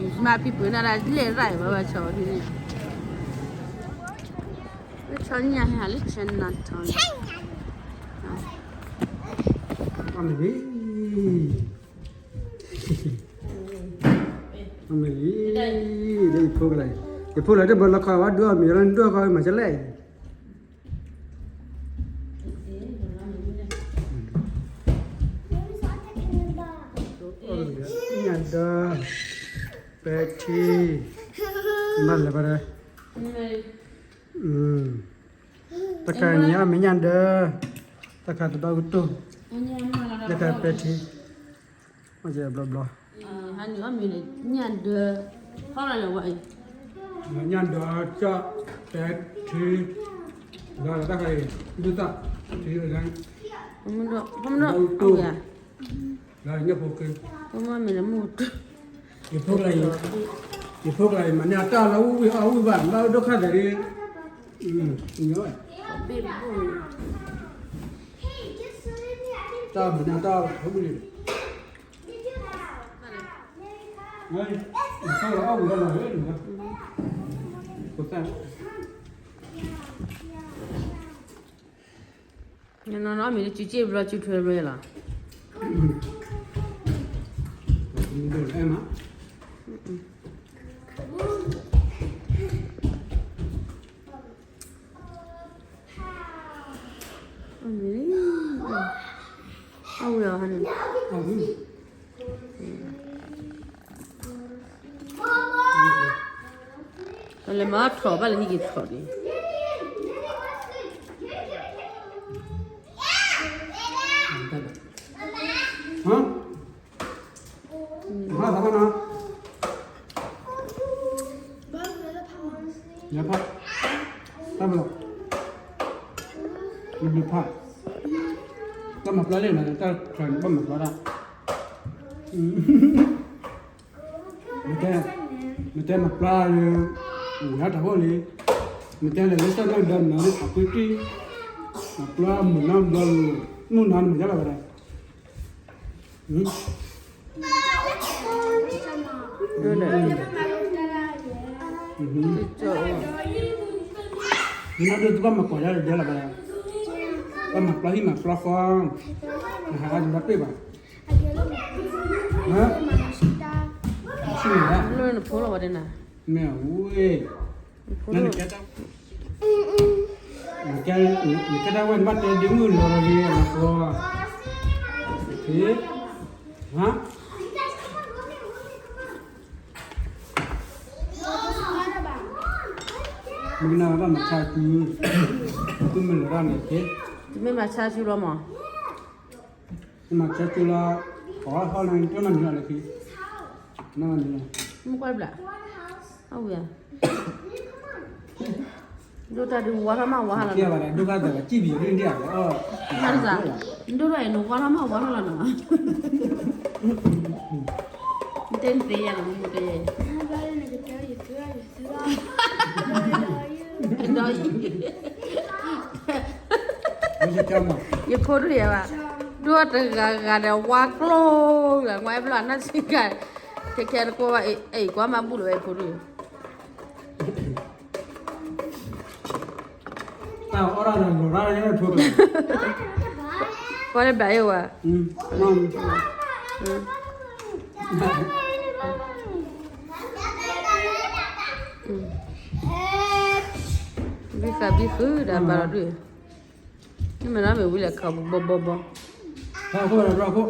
မၤဖံပှဲၤနၤဒၣ်လဲၣ်ရၣ်ဘၣ်ဝဲဆီဒ်န့ၣ်, ဝဲဆီညၣ်ဟဲဟးလၢ Chinatown အမ့ၢ်လံ, အမ့ၢ်လံ, ဒီးယဖိကလါ, ယဖိကလါတဘၣ်လီၤခီဝဲဒုးအီၣ်မ့ၤလီၤ နဒုးအီၣ်ခီမၤစလဲၣ် ညၣ်ဒီး ပဲထီ, မၤလဲၤဘၣ်ဒီး, တခါန့ၣ်အီၣ်မ့ၤညၣ်ဒီး, တခါတဒီကတိၢ်, တခါပဲထီ, ဘျီဘျီ, ဟါနုာ်အီၣ်မ့ၤန့ၣ် ညၣ်ဒီး, ဟီၣ်လီၤလၢဝဲအံၤ, ညၣ်ဒီးကၠီၣ်, ပဲထီ, ဒီးတခါအံၤ, ဒုးသၣ်, ထီ, ဖမဒိၣ်, ဖမဒိၣ်, ဒီးညၣ်ဖိက့ၤ, ဖမ့ၢ်လၢမုၢ်, ယဖိကလါ, ယဖိကလါအံၤ မၤန့ၢ်အတၢ်လၢဝံၣ်အီၣ်ဝံၣ်ဘၣ် ဘၣ်ဒိၣ်ခါသးဒ်, တၢ်မၤန့ၢ်အတၢ်လၢဝံၣ်န့ၣ် နီၢ်နီၢ်မ့ၢ်တစုစ့ၣ်ဘျီစုထွဲဘျီလီၤ. အဝဲအီၤဟါန့ၣ် လဲၤမၤထီၣ်ဘၣ်လၢဟံၣ်က့ၤထီၣ်န့ၣ် ဟါ, ဟါ, ဟါ, ညါဖး, တၢ်ဘျီ, နဘျီဖး, တၢ်မၤပျီလံနၤ တၢ်ချၢန့ၣ် ဘၣ်မၤပျီတၢ် မ့ၢ်တဲ, မ့ၢ်တဲမၤပျီလၢ, အိၣ်လၢတၢ်ဖိလံ, မ့ၢ်တဲလဲၤလၢတၢ်နီၢ်ဒီးမၤလၢအပှ့ၤတံၢ်, မၤပျီမုၢ်နီၢ်ဘျီလံ, မုၢ်နီၢ်နမၤယါလီၤဝဲဒၣ်, မ့ၢ်နီၢ်ဒိၣ်သုဘၣ်မၤကိးယါလၢဒဲလီၤဝဲဒၣ်, ဘၣ်မၤပျီဟံၣ်မၤပျီဃီ, နဟးအါဒံးဘၣ်ပ့ၢ်ဘၣ် လၢနဖိလီၤဝဲဒၣ်နၤ, မ့ၢ်အဝဲ, နကဲတၢ်, နကဲတၢ်ဝဲနဘၣ်တဲဒ့မုၣ်လီၤလီၤလံအလီၤဃီ, ဟါ, မ့ၢ်ကနၣ်ဘၣ်မၤဆါစု, သုမ့ၢ်လီၤတၢ်န့ၣ်, တမ့ၢ်မၤဆါစုလီၤမး မၤဆါစုလီၤ, ပှၤဟီၣ်လၢတၢ်မၤနုၤလီၤလၢခံ, နမၤနုၤလီၤ, မ့ၢ်ကွၢ်တဘျီ, အဝဲ, ဒိၣ်တၢ်ဒုးဝါထီၣ်မးဝါထီၣ်လီၤနီၤ, ဒိၣ်တၢ်အံၤနဝါထီၣ်မးဝါထီၣ်လီၤနီၤ, နတဲနသ့ယဲၢ်လီၤ မ့ၢ်တဲယဲၢ် ဒီးအံၤ, ယဖိဒိၣ်ယဲဘၣ်, ဒိၣ်တဂၤဂၤဒီးဝါကျိ, ဝါဘျီနၢ်စံကၤ, ခဲခဲတကိးဘၣ်, အဲၣ်ကွၢ်မၤဘူၣ်လီၤဝဲယဖိဒိၣ်ယဲ, တၢ်အီၣ်ဒၣ်ဒီးလီၤရၣ်လၢယဲၢ်ဖိ, ကွၢ်လၢဘၣ်ယဲဝဲ ဘံဃာ်ဘံဃုာ်ဒီးဘၣ်လီၤဒုး, မ့ၢ်မ့ၢ်ဝံၤလဲၤခး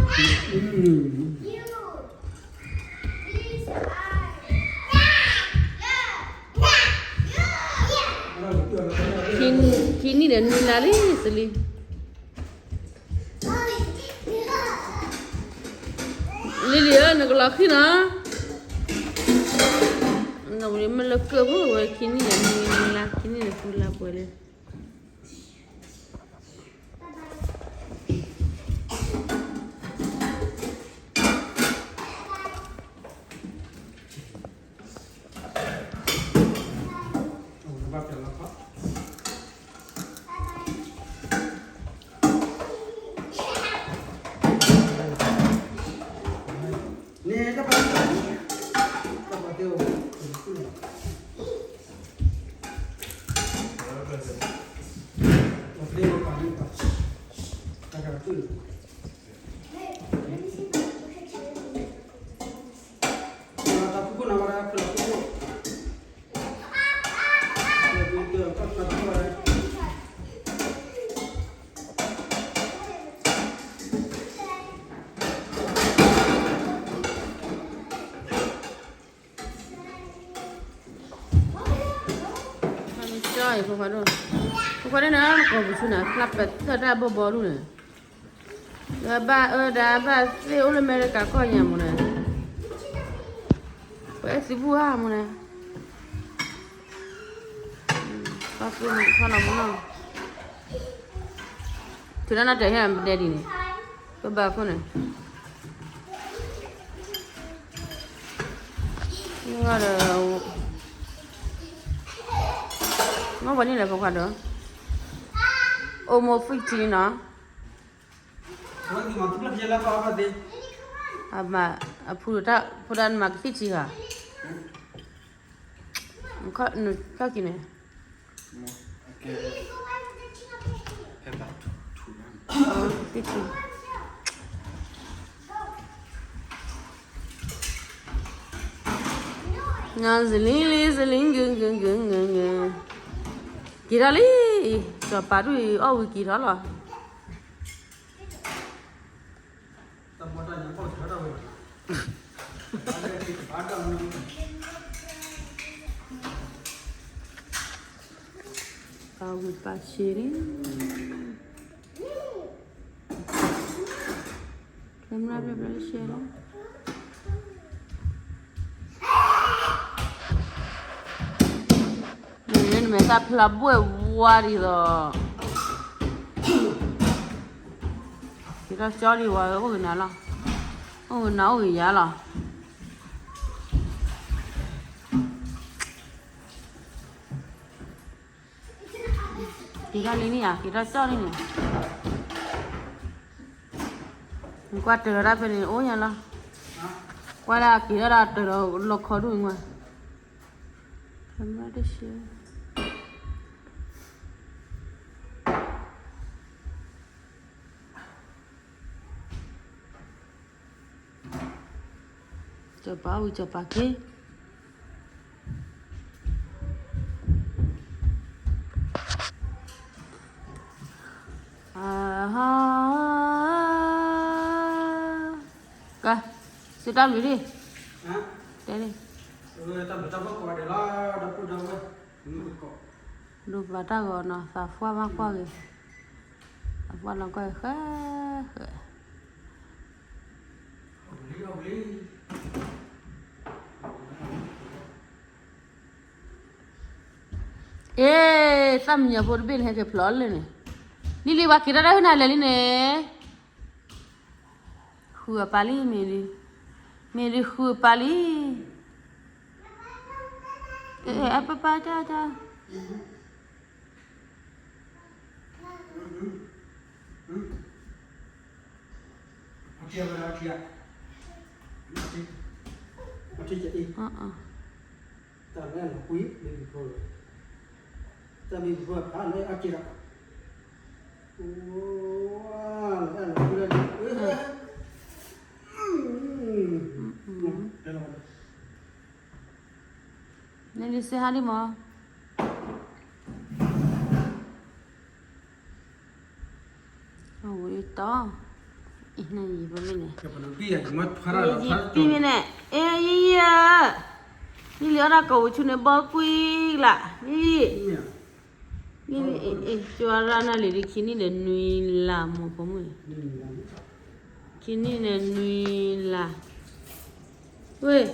ဘီဘီဘီ, ခံနံၣ်ဒီးနွံလါလံစလံ လံလံဧၢ နကလီၤဃံနီၤ, နဝံၤမ့ၢ်လၢကၢၢ်ဖိဝဲခံနံၣ်ဒီးနွံလါ ခံနံၣ်ဒီးဃုလါပှဲၤလံ. အဝဲဘၣ်ပျၢ်လီၤခီ ဖိခွါဒိၣ်, ဖိခွါဒိၣ်န့ၣ် နကိာ်ပူၤဆူန့ၣ် ဖျါပသၢၣ်တၢ်ဘီဘီဒူၣ်န့ၣ်, ဒီးဘၣ်အၢဒၣ်ဘၣ်သ့ၣ်အိၣ်လၢအမဲရကၤကီၢ်ညါမးန့ၣ်, ပအဲၣ်သုဘူၣ်ဧါမးန့ၣ်, ခီလီၤမးနီၤ, ထုးဒၣ်နၤတဟဲပဒဲဒ်န့ၣ်, ပဘၣ်ခိၣ်န့ၣ် ဒီး ငီၢ်ပှၤန့ၣ်လဲၣ် ဖိခွါဒီး, အိၣ်မိၢ် fifty နီၤ, အမၤ အဖုတၢ် ဖိဒၣ်နမၤကသံၣ်ထံဂၤ, နခီၣ်က့ၤန့ၣ် သံၣ်ထံ န ဇလံလံ ဇလံ ဂ့ၤ ဂ့ၤ ဂ့ၤ ဂ့ၤ ဂ့ၤ, က့ၤထီၣ်လံ, စီၤပၤဒူၣ်အံၤ အီၣ်ဝံၤက့ၤထီၣ်လီၤ. ပာ်ဝံၤပာ်ဆံးန့ၣ် camera ဘျီဘျီရှဲလီၤ. နမ့ၢ်သးဖျါဘှဲၣ်ဝါဒ်သိး က့ၤထီၣ်ကၠီဒံးဝဲ အိၣ်ဂ့ၤနၤလီၤ, အိၣ်ဂ့ၤနၤအိၣ်ဂ့ၤယၤလီၤ. က့ၤထီၣ်လံန့ၣ်ဧါ, က့ၤထီၣ်ကၠီန့ၣ်န့ၣ်, နကွၢ်တၢၤလီၤတၢ်ဖဲန့ၣ် အိၣ်ညါလီၤ, ကွၢ်ဒၣ်က့ၤထီၣ်ဒၣ်တၢၤလီၤလီခီဒူၣ်နွဲၣ်, စီၤပၤဝံၤစီၤပၤက့ၤ, ကဲ, စံးတၢ်ဘျုးဒံး, တဲဒံး, ဒိးဘၣ်တၢ်ဂီၤနီၤ သးပှၢ်မးကွၢ်က့ၤ, သးပှၢ်လီၤကွၢ်က့ၤဃဲဃဲ အ့ သၣ်မံညီၤဖိတဘ့ၣ်န့ၣ် ဟဲက့ၤဖျိးလၢန့ၣ်, လံလံ ပှၤက့ၤထီၣ်တၢ်ဟ့ၣ်နၤလဲၤလံန့ၣ်, ဃုအပၢ်လံ မ့ၢ်လံ, မ့ၢ်လံဃုအပၢ်လံ, အပၢ်ပၢ်တၢ်တၢ် န့ၣ်လံစ့ဟါဒံးမး, အဝဲတီ, နယံာ်ပမ့ၢ်န့ၣ်, ယံာ်ပမ့ၢ်န့ၣ်, အ့ယံာ်ယံာ်ဧၢ, လံလံအီၣ်တၢ်ကိးပူၤဆူန့ၣ် ဘီကွံာ်လၢ်, လံလံ, လံလံ, အ့ အ့ ကၠီရၣ်နၢ်လံၤဒံး ခံနံၣ်ဒီးနွံလါမး ဖိမုၣ်, ခံနံၣ်ဒီးနွံလါ, ဝ့ၢ်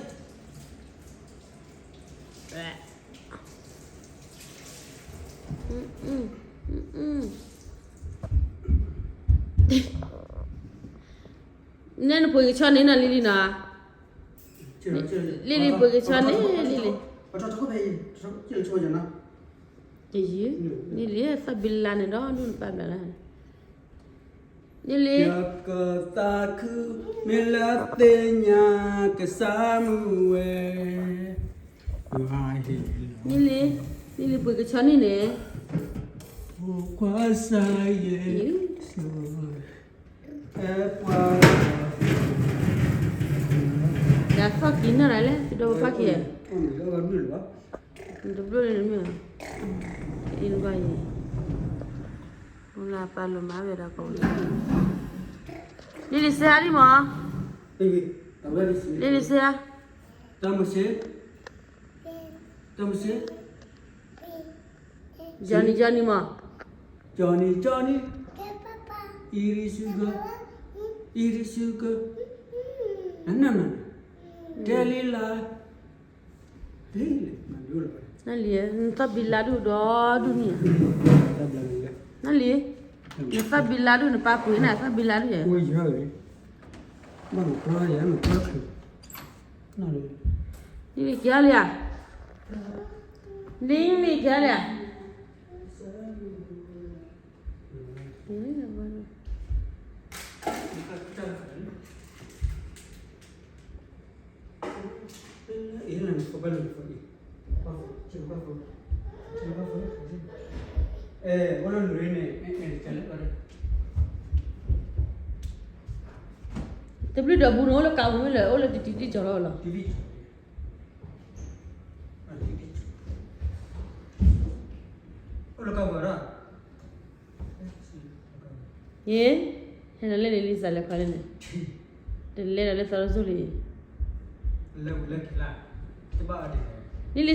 နဲနပှ့ၤကဆီန့ၣ်နီၤ လံလံနီၤ, လံလံပှ့ၤကဆီန့ၣ် လံလံ, တယုၢ်, လံလံ သးဘံလါန့ၣ်ဒီး ဒူၣ်နပာ်ဘျါလၢ လံလံ, ယကသးခု မ့ၢ်လၢသ့ၣ်ညါကစၢ်မုၢ်ဝဲ, လံလံ, လံလံပှ့ၤကဆီန့ၣ်န့ၣ်, ကွၢ်စၢ်ယ့ၣ်ၡူး, အဲပှၤ, ယသီၣ်ကံနၢ်ရၤလဲၣ် တဒီးပဖးက့ၤ, တဘျီန့ၣ်မ့ၢ်, အံၤနဘၣ်ယံၤ, မူလၢပာ်လိာ်မၤဝဲဒီးကိး, လံလံစ့ဟါဒံးမး, လံလံစ့ဟါ, တၢ်မုၢ်စ့, တၢ်မုၢ်စ့, တၢ်မုၢ်စ့, Johnny, Johnny မး. Johnny, Johnny. Eat it, sugar. Eat it, sugar. နနန တဲလံလၢ နလံ နသၣ်ဘံလါဒုၣ်ဒီဒုၣ်န့ၣ်ဧါ. နလံ နသၣ်ဘံလါဒုၣ် နပၢ်ပှ့ၤန့ၣ် သၣ်ဘံလါဒုၣ်ဧါ. နလံကဲလံဧါ. နလံကဲလံဧါ. တဘျုးဒီးဘူးန့ၣ် အိၣ်လၢကးပူၤမ့ၢ်လဲၣ် အိၣ်လၢတံၤတံၤကၠီၤလီၤလီၤ. ယ့, ဟဲလီၤလၢန့ၣ် လံာ်စးလဲၤခွါလၢန့ၣ်, တလဲၤဒီးလၢသီတစိၢ်လံ. လံာ်လံာ်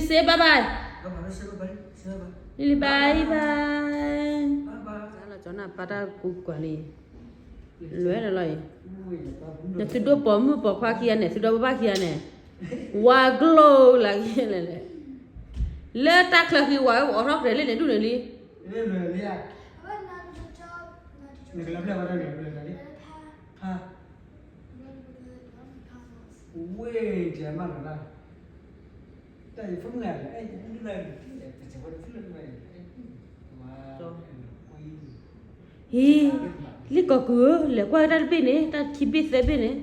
စ့ bye bye, လံာ်လံာ် bye bye, လံာ်လံာ် bye bye. လီၤကၠီနၢ်ပၢ်တၢ်ကူကွၢ်လံ, လွဲၢ်ဒီးလီၤအံၤ, နသုဒိၣ်ပိာ်မုၣ်ပိာ်ခွါခံဂၤန့ၣ် သုဒီဘိဘၣ်ခံဂၤန့ၣ်, ဝါကျိၣ်လၢခံလဲၣ်လဲၣ်, လၢတၢ်ချၢဃံဝဲအိးထီၣ်ဖျဲးလံန့ၣ်ဒူၣ်န့ၣ်လံ, ဝ့ၢ်ကဲမးလီၤ, တၢ်ယဖိမုၣ်လဲၣ်, ဟံ, လံာ်ကီၢ်ကုၢ်ဧၢ, လဲၤကွၢ်တၢ်တဘ့ၣ်န့ၣ် တၢ်ခံဘ့ၣ်သၢဘ့ၣ်န့ၣ်,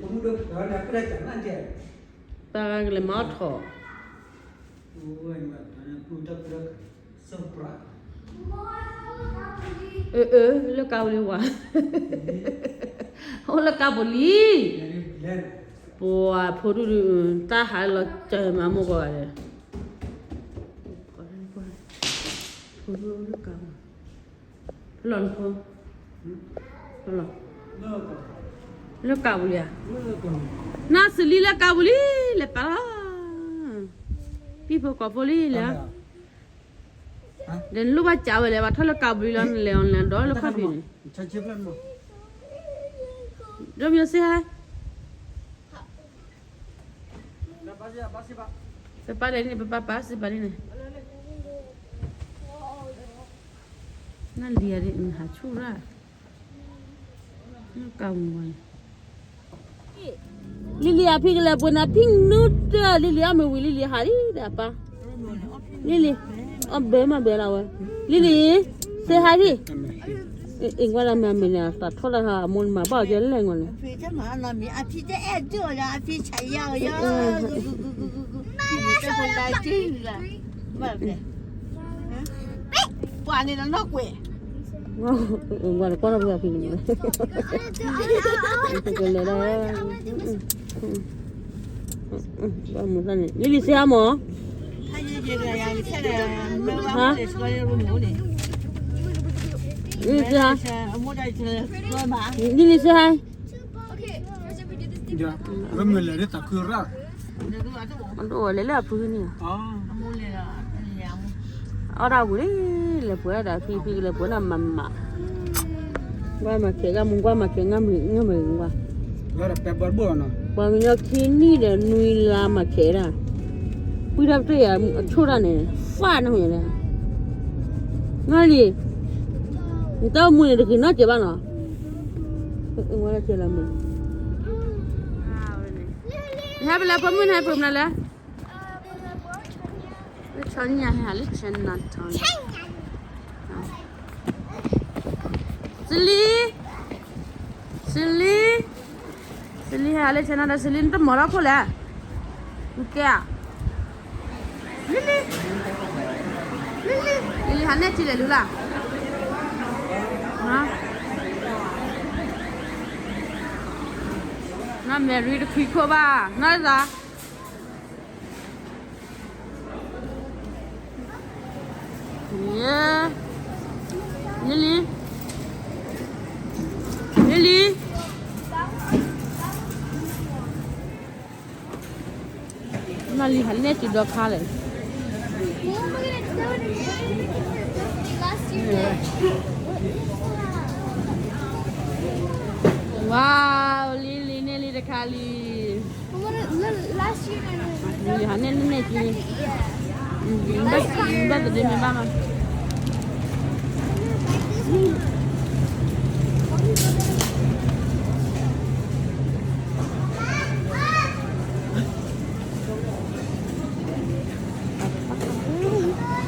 ပှၤကလဲၤမၤအီၣ်ထီၣ်, အၢ အၢ လၢကးပူၤလံဝဲ, အိၣ်လၢကးပူၤလံ, ပှၤဖိဒူၣ်ဒုး တၢ်ဟးလီၤကၢၤမၤမိၢ်ကီးဂၤဒီး လၢကးပူၤလံဧါ, နစလံလၢကးပူၤလံ, လဲၤပာ်လီၤ, ပံၣ်ဖိကီၢ်ဖိလံလဲၣ်, ဒီးနလိၣ်ဘၣ်ကးဝဲလဲၣ်, ဘၣ်ထီၣ်လၢကးပူၤလံလီၤ, နလဲၤအီၤလဲၤဒီးလၢခီၣ်ဖံးန့ၣ်, ဒိၣ်မၠိစ့ဟါ ပပၢ်လဲၣ်န့ၣ် ပပၢ်ပာ်စံးပာ်လံန့ၣ်, နလံၤဧါ, ဟးဆူၣ်ရၣ်, ကးဝံၤဝဲန့ၣ်, လံၤလံၤ အဖံကလဲၤပှ့ၤနၤ ဖံနူတၢၢ်, လံၤလံၤ အမ့ၢ်ဝံၤ လံၤလံၤဟးလံဒီးအပၢ်, လံၤလံၤ, အဘၢမၤဘၢလီၤဝဲ, လံၤလံၤ, စ့ဟါဒံး, အ့ၣ် ကွၢ်လၢမ့ၢ်အမ့ၢ်န့ၣ် သးထီၣ်လၢဟါ အမိၢ်န့ၣ်မၤဘၣ်အီၤကဲလဲၣ်ငိုၣ်န့ၣ် ပှၤန့ၣ်လီၤနီၢ်ကွဲး, ဝဲကွၢ်ထီၣ်ဖဲအဖံန့ၣ်, ကလဲၤဒၣ်, လံၤလံၤစ့ဟါမၢ်, ဟါ, လံၤလံၤစ့ဟါ, လံၤလံၤစ့ဟါ, အဒိၣ်ဝဲလဲၤလၢအဖုန့ၣ်, အီၣ်တၢ်ဝံၤလံ, လဲၤပှ့ၤဒၣ်ဖံဖံကလဲၤပှ့ၤဒၣ်မၤမး, ကွၢ်မၤခဲးဂၤမူ ကွၢ်မၤခဲးငါမုာ်, ကွၢ်မၤခဲး, ပှၤကညီခံနံၣ်ဒီးနွံလါမၤခဲးဒၣ်, ပှံၢ်တၢ်ပတြၢၤယၤ အဆိၣ်တၢ်န့ၣ် ဖးနၢ်ဟူယၤလဲၣ်, နလံၤ, နတၢ်အိၣ်မူန့ၣ် တဂ့ၤနီတစဲးဘၣ်နီၤ, နဟဲပလဲၤဖိမုၣ် နဟဲပမနုၤလဲၣ် လၢ China ဟဲဟးလၢ Chinatown, စလံ, စလံ, စလံဟဲဟးလၢ China ဒီး စလံ နတမီၤထီၣ်ခိၣ်လဲၣ်, နကဲဧါ, လံလံ, လံလံ, လံလံဟးနဲၣ်ထံလဲၣ်လူလၢ်, နီၢ် Mary တခွံခိၣ်ဘၣ်, နီၢ်သး လံလံ, လံလံ, နီၢ် လံၤဟးနဲၣ်စုဒီခါလဲၣ်. Wow, လံၤလံၤန့ၢ်လံၤတခါလံ. လံၤဟးနဲၣ်နဲၣ်စုလံ. ဘၣ်သဒ့မ့ၢ်ဘၣ်မး. လ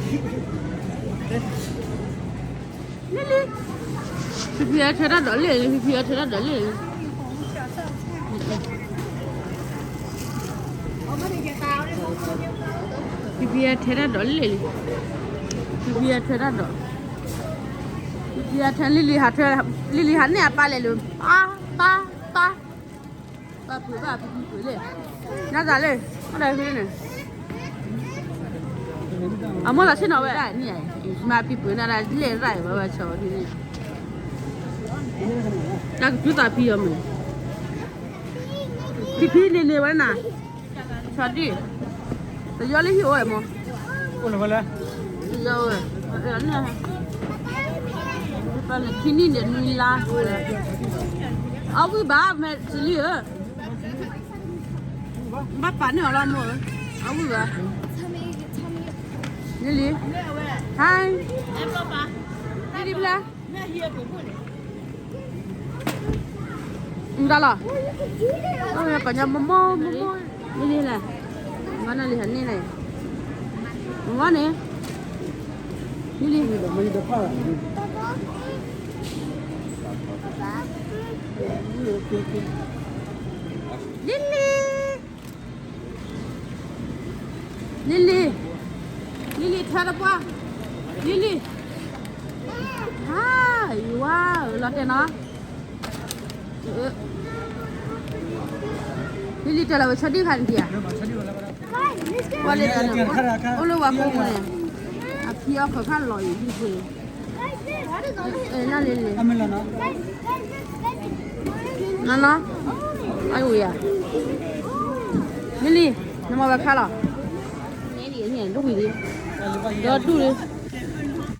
ံၤလံၤ, ဖံဖံအထွဲတၢ်ဒိးလံၣ်, ဖံဖံအထွဲတၢ်ဒိးလံၣ်လံ. ဖံဖံအထွဲတၢ်ဒိးလံၣ်လံ. ဖံဖံအထွဲတၢ်ဒိး, ဖံဖံအထွဲ လံၤလံၤဟးထွဲ, လံၤလံၤဟးနဲၣ်အပၢ်လဲၣ်လၢ ပၢ် ပၢ် ပၢ် ပၢ်ပှ့ၤဘၣ် ဖံဖံပှ့ၤလံ, နၢ်သးလံ, အိၣ်ဒီးဖံန့ၣ်, အမိၢ်သးဆ့ၣ်နီၤဝဲဒၣ်န့ၣ်, မၤဖံပှ့ၤနၢ်ဒၣ်လဲၣ်ရၣ်ဘၣ်ဘၣ်ဆီဖံန့ၣ်, တၢ်ကဖုသးဖံအီၤမ့ၢ်, ဖံဖံန့ၣ်န့ၣ်ဝဲနၤ, ဆီဒံၣ်, တယီလၢဟံၣ်အိၣ်ဝဲမး, အိၣ်လၢဝဲလဲၣ်, တယီဝဲ, ပှၤန့ၣ်ခံနံၣ်န့ၣ်နွံလါ, အဝံၣ်ဘၣ် မဲာ်စလံဧၢ ဘၣ်ပာ်န့ၢ်အီၤလီၤမိၢ်, အဝံၣ်ဘၣ်, လံၤလံၤ, ဟါ, လံၤလံၤဖျါ, မတၤလီၤ, ပှၤညီမိၢ်မိၢ်မိၢ်မိၢ်, လံၤလံၤလဲၣ်, မနုၤလံၤဟးန့ၢ်လဲၣ်, မ့ၢ်ဝဲန့ၣ်, လံၤလံၤ, လံၤလံၤ လံၤလံၤ, လံၤလံၤ ထွဲတပှၢ်, လံၤလံၤ, ဟါ, ယဝါဧၢ လီၤတဲာ်နီၤ, လံၤလံၤ တဲလီၤဝဲဆီဒံၣ်ခါန့ၣ်ဒံးဧါ, ဝဲလၢ, အိၣ်လၢဝၤကိးပူၤန့ၣ်, အဖံအီၣ်ခီၣ်ဖးလီၤအံၤ ဒ်ဖိ, နလံၤလံၤ, နနီၤ, အဝံၣ်ဧါ, လံၤလံၤ, နမၤဝဲခါလီၤ, ဒိၣ်ဝံၤလံ, ဒီဒူၣ်လံ